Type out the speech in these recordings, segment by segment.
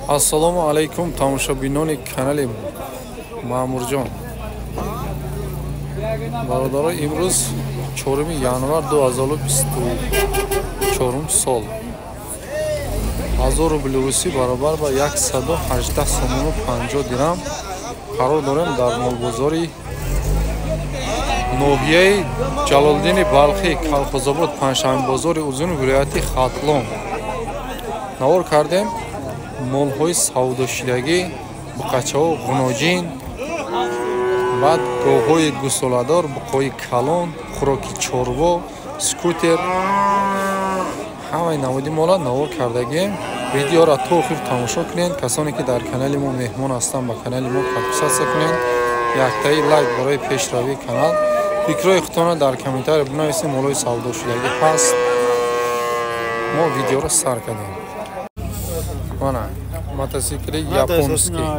Ассалому алайкум тамошобинони канали Маъмурҷон. Бародаро, имрӯз 4 январ 2024 сол. 1000 рубли русӣ баробар ба 118 сомону 50 дирам қарор дорем дар молбозори ноҳияи Ҷалолиддини Балхӣ, Калхозобод, Панҷшанбебозори Узуни вилояти Хатлон. Навор кардем молҳои савдошидагӣ, буқачаҳо ғуноҷин, баъд говҳои гусоладор, буқҳои калон, хӯроки чорво, скутер, ҳамаи намуди мола навор кардагием. Видеоро то охир тамошо кунед. Касоне ки дар канали мо меҳмон ҳастанд, ба канали мо подписаться кунед, яктаи лайк барои пешравии канал. Фикрҳои худтонро дар комментария бинависед. Молҳои савдошидагӣ ҳаст. Мо видеоро сар кардем. Мана мотосикли японский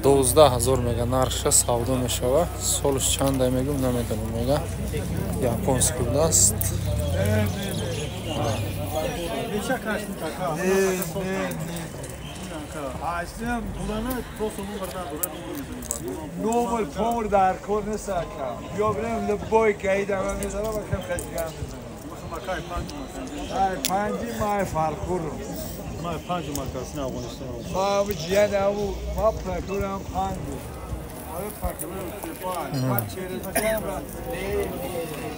12 000 мега нархша савдо мешава. Солш чанда мегум, намедонам, мега японский будааст. نوبل پور در کار نیست یا بریم لبای که ایدم هم میزنم و کم خیلی پنجی ماه فرخور ماه پنج مرکز نه افغانستان ما جیان او ما پرکور هم پنج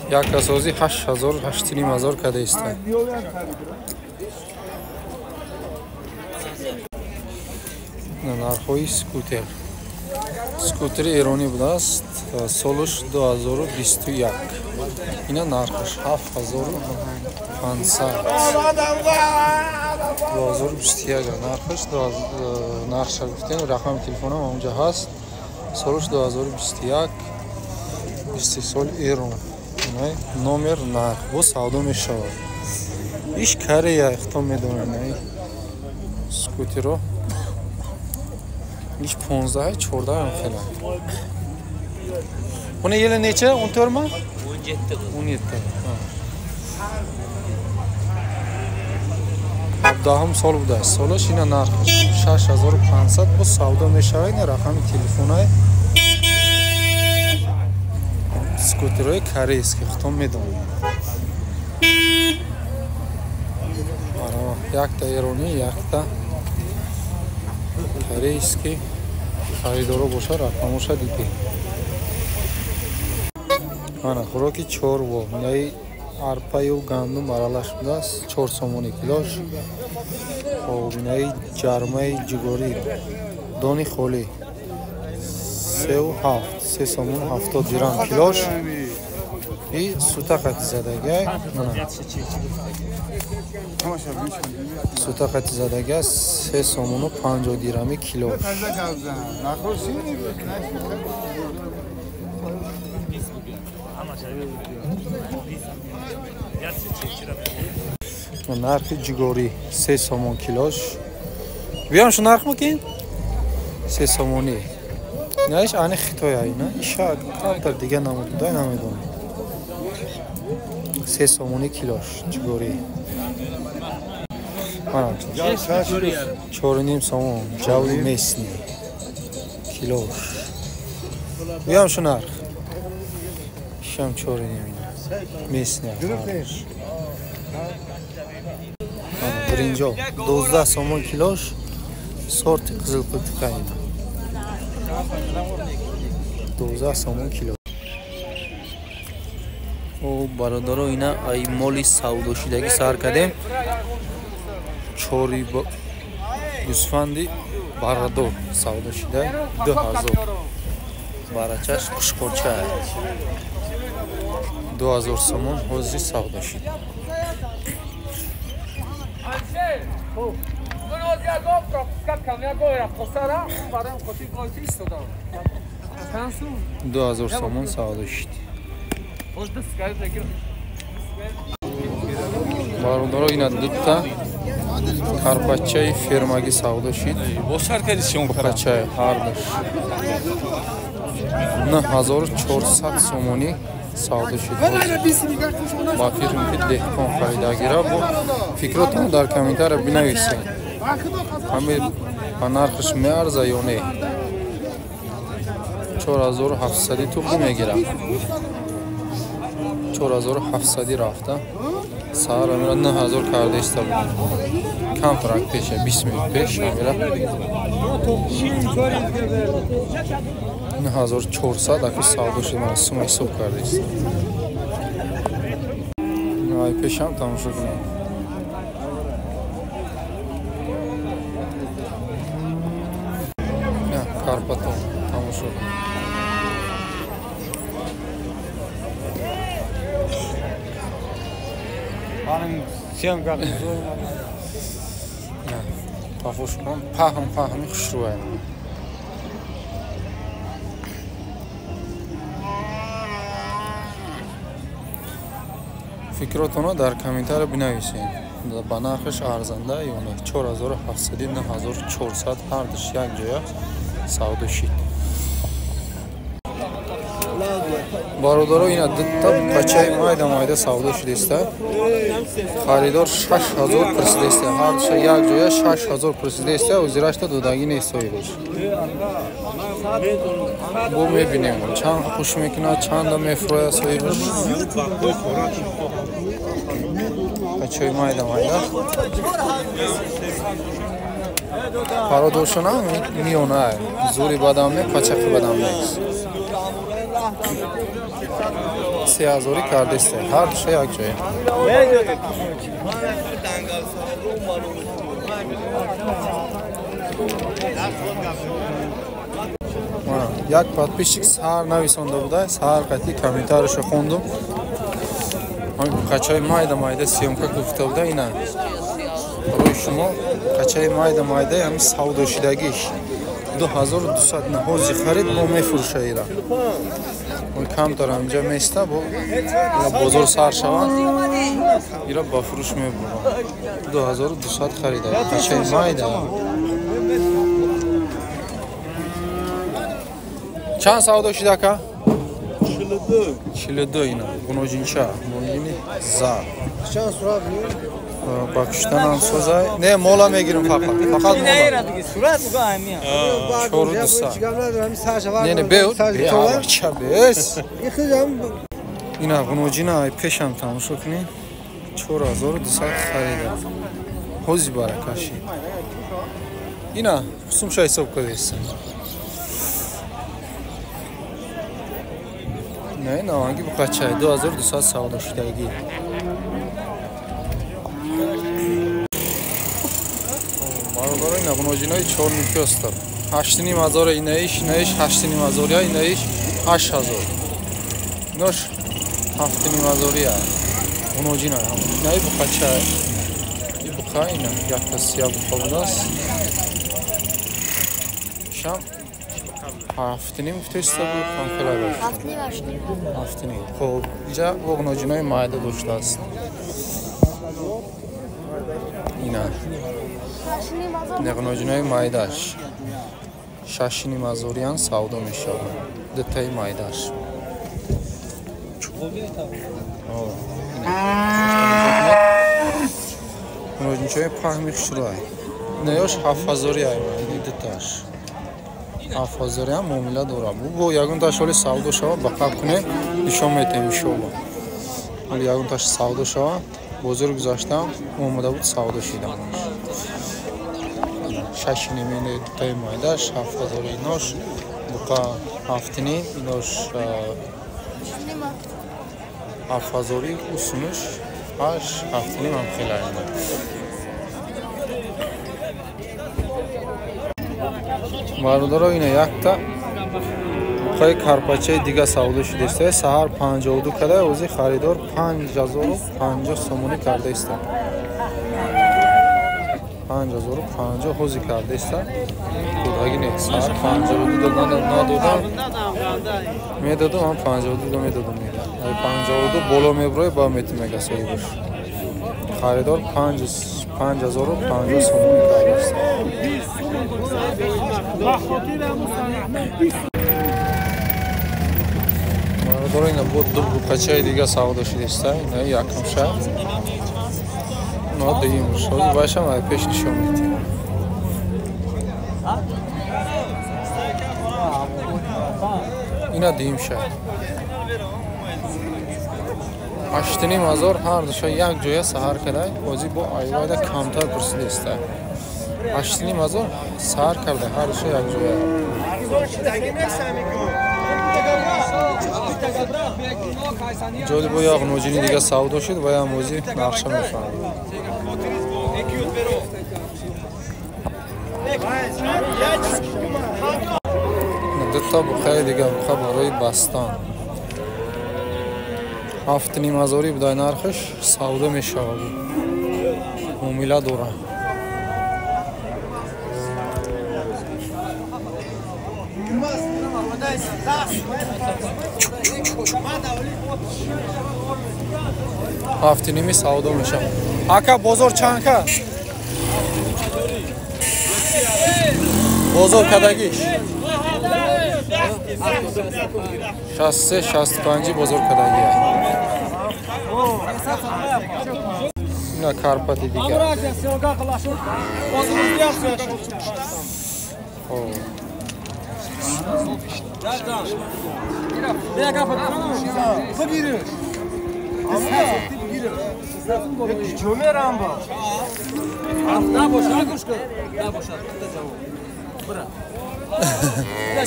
як асози 8000 8500 када иста. Нархҳои скутер. Скутери эронӣ будааст, солаш 2021. Ина нархаш 7500. 2021 нархаш, нархша гуфтем, рақами телефонам онҷа ҳаст. Солаш 2021, истеҳсоли Эрон. Номер, нарх бо савдо мешавад. Иш Корея, ихто медонед, скутеро. Иш 15 14 ам хела. Уни yili necha? 14 mi? 17. 17. 17 сол будааст. Солаш ина нархаш 6500 бо савдо мешавад. Ина рақами телефонай скутерҳои корейский, худтон медонед. Якта эронӣ, якта корейский. Харидоро боша, рақамоша дидем. Мана хӯроки чорво, минаи арпаю гандум аралаш будааст, 4 сомони килош. Хоб, минаи ҷармаи ҷугорӣ, дони холӣ 3,7, 3 сомон 70 дирам килош. И сута қати задагай, сута қати задагай 3 сомону 50 дирами килош. Нархи ҷугорӣ 3 сомон килош. Биём шу нарх мукин? 3 сомонӣ. Наиш ани Хитой айна. Иша камтар дига намуд буда, намедонам. 3 сомонӣ килош ҷугорӣ. Мана 4.5 сомон ҷавли месни килош. Биём шу нарх. Ишам 4.5 месни. Биринҷо 12 сомон килош, сорти қизилқултиқа ина. 12 сомон кило. О бародаро, ина ай моли савдошидагӣ сар кардем. Чори гӯсфанди барадор савдошида 2000. Барачаш қушқорча 2000 сомон ҳозир савдо шид. 2000 сомон савдо шид. Бародаро, ина дута карпачаи фермагӣ савдо шид. Карпачаи ҳардаш 9400 сомонӣ. Савдо шуд. Ба фикрам ки деҳқон харидагира бо фикротон дар комментария бинависед. Ҳамин ба нархаш меарза ё не? 4700 туғри мегирам. 4700 рафта. Саҳар амира 9000 карда иста буд. Камтарак пеша 20 минут пеш амира 9400 аки савдо шуд. Мана сума ҳисоб карда иста. Ай пешам тамошо кунем. На карпатон тамошо кунем. Пафошкон паҳм паҳми хушрӯяд. Фикротонро дар комментария бинависед. Ба нархаш арзанда ё не? 4700 9400 ҳардуш як ҷоя савдо шид. Бародаро ина дутта бачаи майда майда савдо шудеста. Харидор 6000 пурсидеста. Ҳардуша як ҷоя 6000 пурсидеста. Узирашта додагӣ нест соҳибаш. Бо мебинем чанд хуш мекунад, чанда мефурӯяд соҳибаш. Бачаи майда майда. Пародоршонам миёна. Зури бадам не, пачақи бадам нест. 3000 кардесте. Ҳар душа як ҷоя. Як подписчик саҳар нависонда буда, саҳар қатъи комментарияшо хондум. Қачаи майда майда съёмка гуфта буда ина. Барои шумо қачаи майда майда ҳамин савдошидагиш 2200 наҳози харид бо мефурӯша ира. Камтар ҳаминҷа места бо бозор сар шаванд ира ба фурӯш мебуранд. 2200 харида. Қачаи майда. Чанд савдо шуда ака? 42. 42 ина. Гуноҷинча, гуноҷини зар. Чанд сурат? Ба куштанам созай. Не, мола мегирам фақат. Фақат мола. 4200. Не, не, беуд. Беа, бес. Ина гуноҷина ай пешам тамошо кунед. 4200 харида. Ҳози баракаши. Ина хусумша ҳисоб кардест. Не, наванги буқачай 2200 савдо шудагӣ. Бародаро ина гуноҷинои чорники ҳастанд. 8500 инаиш, инаиш 8500, инаиш 8000. Инош 7500. Гуноҷина инаи буқачай. И буқа ина якта сия буқа будааст. Шам 7.5 гуфтеста буд, ҳамхела дошт. 7.5. 7.5. Хоб, инҷа гуноҷинои майда доштааст. Ина. Гуноҷинои майдаш. 6.5 савдо мешавад. Дутаи майдаш. Гуноҷинчаи паҳми хушрӯй. Инаёш 7000 ай, дуташ. 7000 ҳам муомила дорам. Бо ягон таш ҳоли савдо шава, ба қаб кунем, нишон метаҳем иншоалло. Ҳоли ягон таш савдо шава, бозор гузаштам, омода буд савдо шидам. 6.5 дутаи майдаш, 7000 инош, буқа 7.5, инош 7000 усунуш 8, 7.5 ҳам хеле айна. Бародаро ина якта буқаи карпачаи дига савдо шудеста. Саҳар 52 када, ози харидор 5050 сомонӣ карда иста. 5050 ҳози карда иста. Додаги не, саҳар 52 дода надодам. Медодам, ҳам 52 медодам мега. Ай 52 боло меброи ба мети мега соҳибаш. Харидор 5050 сомонӣ карда иста. Бародаро, ина бо ду буқачаи дига савдо шудеста, ина якумша, ина дуюмш. Ҳозир байшам ай пеш нишон медиҳем. Ина дуюмша. 8,5 ҳазор ҳар душа як ҷоя саҳар карда, ҳозир бо айвайда камтар пурсидеста. 8,5 ҳазор саҳар карда ҳар душа як ҷоя. Ҷоли бо як ноҷини дига савдо шуд ва ям ҳозир нақша мефаҳмем. Дута буқаи дига, буқа барои бастан. 7,5 ҳазорӣ будай нархаш, савдо мешавад. Муомила дорад. 7,5-и савдо мешавад. Ака, бозор чанд ка? Бозор кадагиш? 63, 65 бозор кадагия. Ина карпати дигар. Хоб.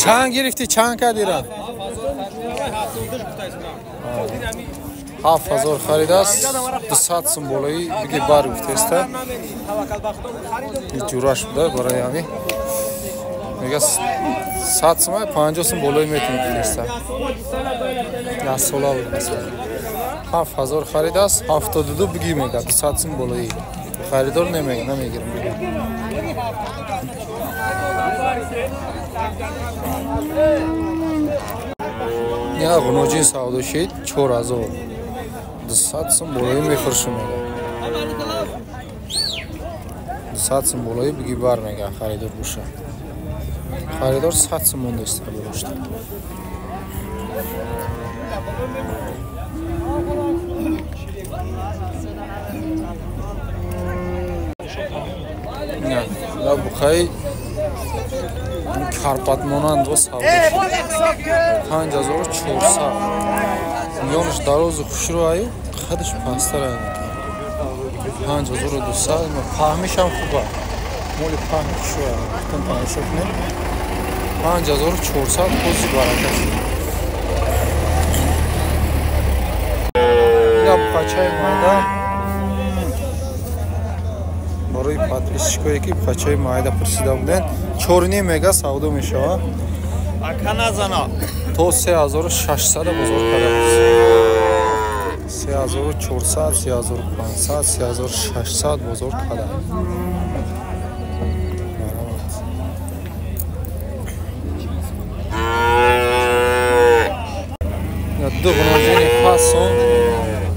Чанд гирифтӣ, чанд кардира? 7 ҳазор харидааст, 200 сум болои биги бар гуфтеста. Ҷураш буда барои ҳамин. Мега 100 сум, 50 сум болои метавонӣ гуфтеста. Яксола буд масалан. 7 ҳазор харидааст, 72 биги мега, 200 сум болои. Харидор намега, намегирам биги. Я ғуноҷин савдо шид 4 ҳазор. 200 сум болои мефурӯшем мега. 200 сум болои биги бар мега харидор боша. Харидор 100 сум мондааст болошта. Не, да бухаи карпатмонанд во савдо шид. 5400. Миёнаш дарозу хушрӯ аю, қадаш пасттар аю. 5200, паҳмишам хуба. Моли паҳми хушрӯ аю. Гуфтам тамошо кунем. 5400 ҳози барака шуд. Ина буқачаи майда барои подписчикое ки буқачаи майда пурсида буден, 4,5 мега савдо мешавад. Ака назана. То 3600 бозор карда буд. 3400, 3500, 3600 бозор карда. Марҳамат. Ду ғуноҷини фасон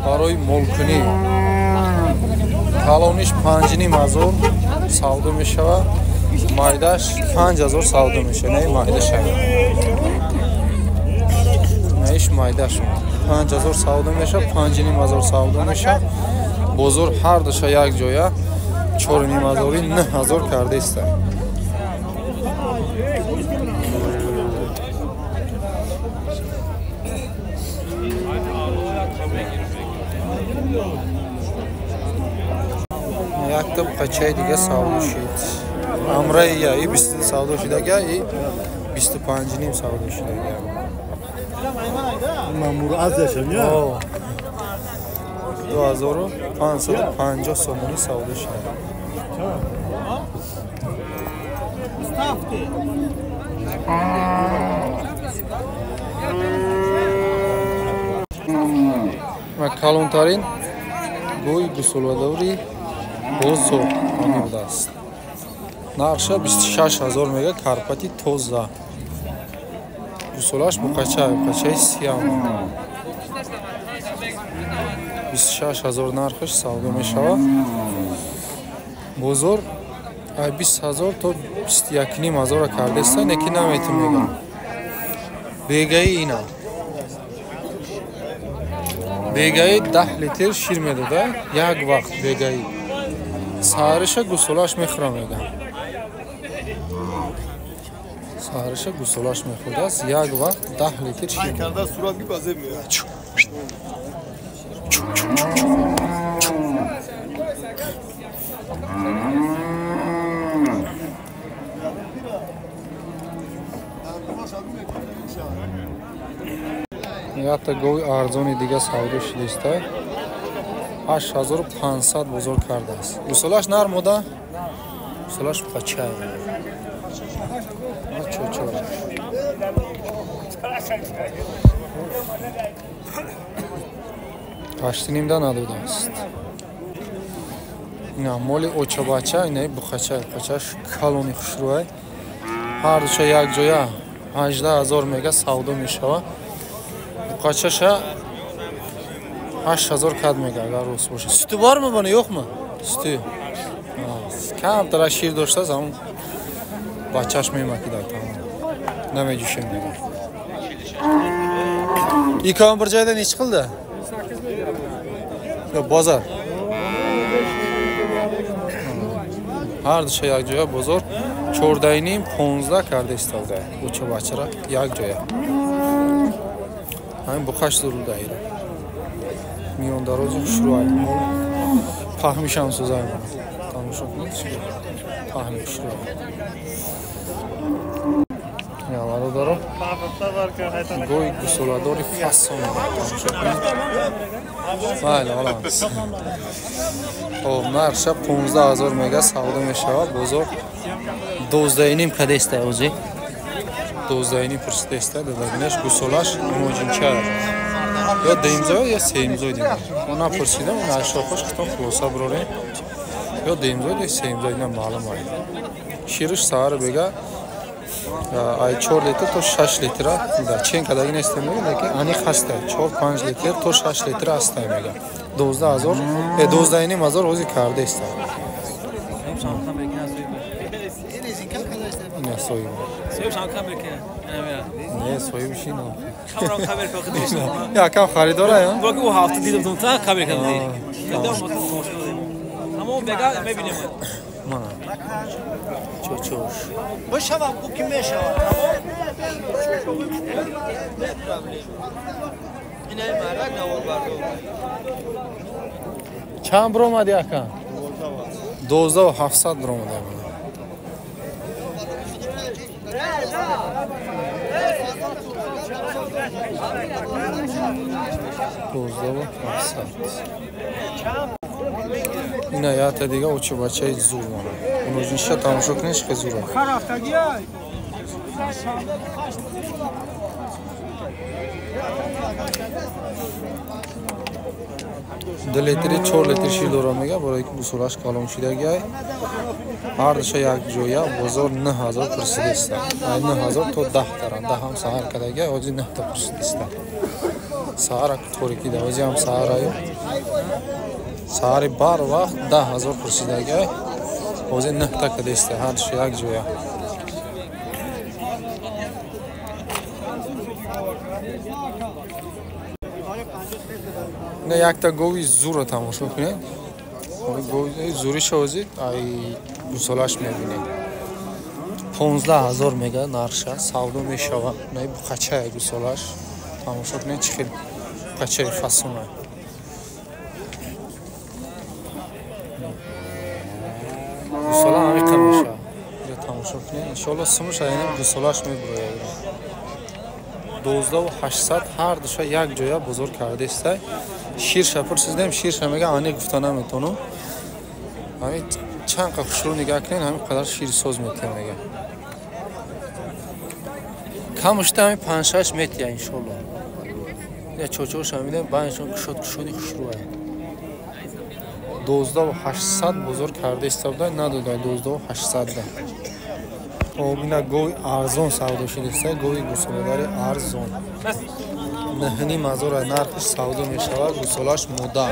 барои молкунӣ. Калониш 5,5 ҳазор савдо мешавад, майдаш 5 ҳазор савдо мешавад. Не майдаш, наиш майдаш 5 ҳазор савдо мешавад, 5,5 ҳазор савдо мешавад. Бозор ҳар душа як ҷоя 4,5 ҳазори 9 ҳазор кардаиста. Якта буқачаи дига савдо шид. Амраи я и 20 савдо шидага, и 25,5 савдо шидага. Мамур азашам я. 2550 сомонӣ савдо шуда. Ва калонтарин гӯи гусоладори бозор ҳамин будааст. Нархша 26 ҳазор мега, карпати тоза. Гусолааш буқача, буқачаи сиям. 26 ҳазор нархаш савдо мешавад. Бозор ай 20 ҳазор то 21,5 ҳазора кардаиста, неки наметун мегам. Бегаи ина. Бегаи 10 литр шир медода, як вақт бегаи. Саҳариша гусолаш мехӯра мега. Саҳариша гусолаш мехӯрдааст, як вақт 10 литр шир. Якта гови арзони дига савдо шудиста. 8500 бозор кардааст. Гусолаш нарм ода? Гусолаш пача. Чо-чо. 8.5 надодааст. Ина моли очабача, ина бухача, бухачаш калони хушрӯай. Ҳар душа як ҷоя 18000 мега савдо мешава. Бухачаша 8000 кад мега, агар рост боша. Суту барми бана yo'qmi? Суту. Камтара шир доштааст, ҳамон бачаш мемакида тамом. Намеҷӯшем мега. Ikkovi bir joyda nechi qildi? Yo'q, bozor. Ҳар душа як ҷоя бозор 14.5 15 карда истода. Уча бачара як ҷоя. Ҳамин буқаш зуруда ира. Миёндарози хушрӯай. Мол паҳмишам сӯзай. Тамошо кунед, паҳми хушрӯай. Я бародаро, гои гусоладори фасон тамошо кунед. Майли, ҳолам. Хоб, нархша 15000 мега савдо мешавад. Бозор 12.5 кадеста ози. 12.5 пурсидеста, дадагинаш гусолаш муҷинча. Ё дуюмзой ё сеюмзой дидем. Мо напурсидем, он ашшоқош хитон хулоса бирорем. Ё дуюмзой ё сеюмзой ина маълум ай. Шириш саҳар бега ай 4 литр то 6 литра. Чен кадаги нестем мега, лекин аниқ ҳаста. 4-5 литр то 6 литр ҳаста мега. 12000, 12.5 ҳозир карда иста. Не соҳиб. Не соҳиб шин. Якам харидора я? Мана. Чо-чош. Бошавам, ку ки мешавад. Чанд биромади ака? 12700 биромада. 12700. Ина ята дига очи бачаи зур мана. Унуҷинша тамошо кунед, чӣ зура. Ду литри, 4 литр шир дора мега, барои ки гусолаш калон шидагиай. Ҳар душа як ҷоя бозор 9000 пурсидиста. Ай 9000 то 10 таран. 10 ҳам саҳар кардагиай, ҳозир 9 та пурсидиста. Саҳара торикида, ҳозир ҳам саҳараю. Саҳари бар вақт 10000 пурсидагиай, ҳозир 9 та кардиста, ҳар душа як ҷоя. Ина якта гови зурро тамошо кунед. Зуриша ҳозир ай гусолаш мебинед. 15000 мега нархша савдо мешавад. Ина буқачая гусолаш. Тамошо кунед чӣ хел буқачаи фасона. Гусола ҳамиқа мешавад. Ира тамошо кунед. Иншоалло сумуш айнем гусолаш мебурояд. 12800 ҳар душа як ҷоя бозор кардеста. Ширша пурсидем, ширша мега аниқ гуфта наметонам. Ҳамин чанд қа хушрӯ нигаҳ кунед, ҳамин қадар ширсоз метиҳам мега. Камушта ҳамин 5-6 метиҳа иншоалло. Ина чочоша мебинем, байнашон кушод кушоди хушрӯ. 12800 бозор кардеста буда, надода 12800 да. Хоб, ина гови арзон савдо шудеста, гови гусоладари арзон. 9.5 нархиш савдо мешавад, гусолаш мода.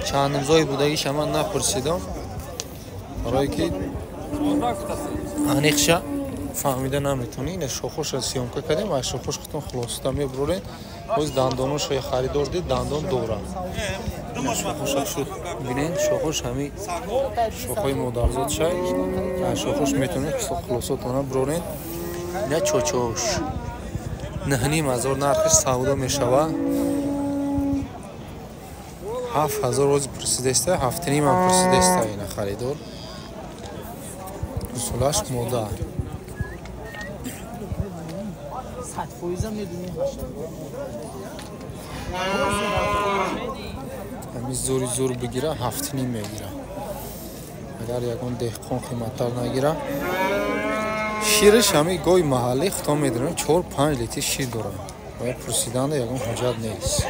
Чандимзои будагиша ман напурсидам, барое ки аниқша фаҳмида наметонӣ. Ина шохоша съёмка кардем, аз шохош худтон хулоса мебуроред. Ҳоз дандоношо харидор дид, дандон дора. Шохоша шуд. Бинед, шохош ҳами шохои модарзод шай. Шохош метавонед хулосотона бироред. Ина чочош. 9,5 ҳазор нархиш савдо мешава. 7 ҳазор рози пурсидеста, 7,5 ам пурсидеста ина харидор. Усулаш мода. Ҳами зури зур бигира, 7,5 мегира. Агар ягон деҳқон қиматтар нагира. Шириш ҳами гои маҳаллӣ худо медонем 4-5 литр шир дорад. Бояд пурсиданда ягон ҳуҷҷат нест.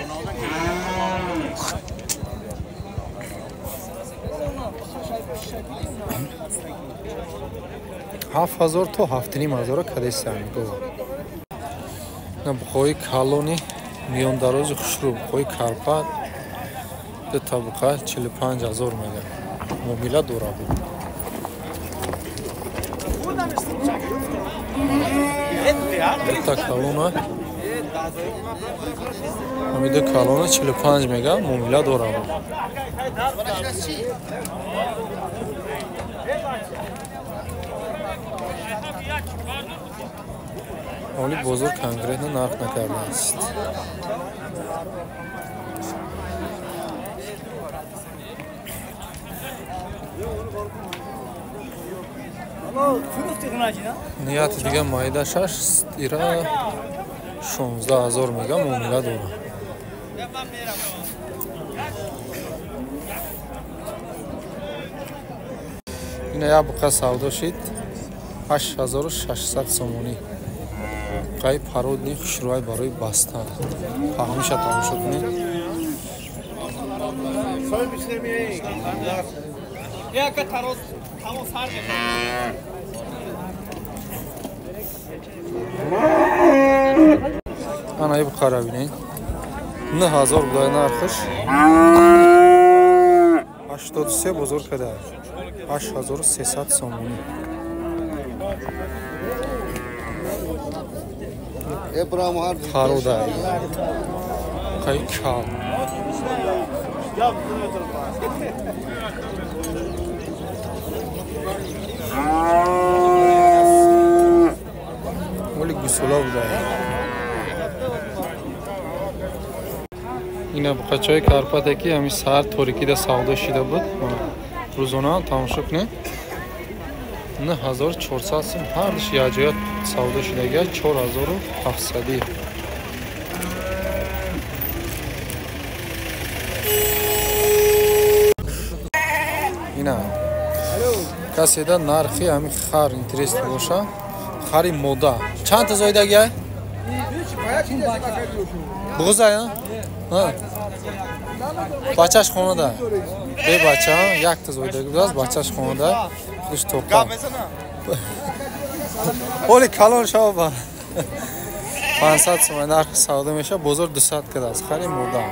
7 ҳазор то 7,5 ҳазора кадеста ҳами гова. Буқои калони миёндарози хушрӯ, буқои карпат ду табуқа 45 ҳазор мега. Муомила дора буд. Дута калона, ҳами ду калона 45 мега, муомила дора буд. Оли бозор конкретно нарх накардааст. Нияти дига майда шаш ира 16 ҳазор мега, муомила дора. Ина як буқа савдо шид 8600 сомонӣ. Буқаи породный хушрӯай барои бастан. Фаҳмиша тамошо кунед. Ана и буқара бинед. 9000 будай нархиш. 83 бозор када. 8300 сомонӣ. Парода. Қай кал. Оли гусола будай. Ина буқачаи карпате ки ҳами саҳар торикида савдо шида буд. Рӯзона тамошо кунед. 9400 сум ҳардуш якҷоя савдо шудагия 4700. Ина каседа нархи ҳами хар интерес боша, хари мода. Чанд та зоидагия? Буғузая? Бачаш хонада. Бебача, якта зоидаги будааст, бачаш хонада. Худаш тоқа. Оли калон шава. 500 сомон нархи савдо мешавад, бозор 200 кадааст. Хари мода.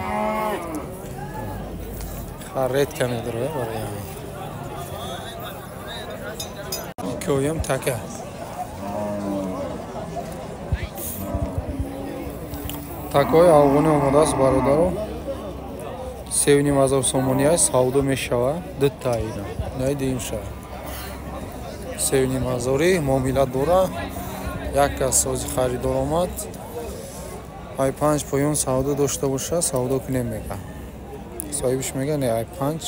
Хар редко медарояд барои ҳамин. Коям така. Такои афғонӣ омодааст бародаро. 3,5 ҳазор сомонӣ аст, савдо мешавад. Дута ина. Инаи дуюмша. 3,5 ҳазорӣ муомила дора. Як кас сози харидор омад. Ай панҷ поён савдо дошта боша, савдо кунем мега. Соҳибш мега не, ай панҷ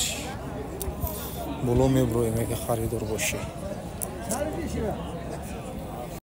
боло меброем мега харидор бошӣ.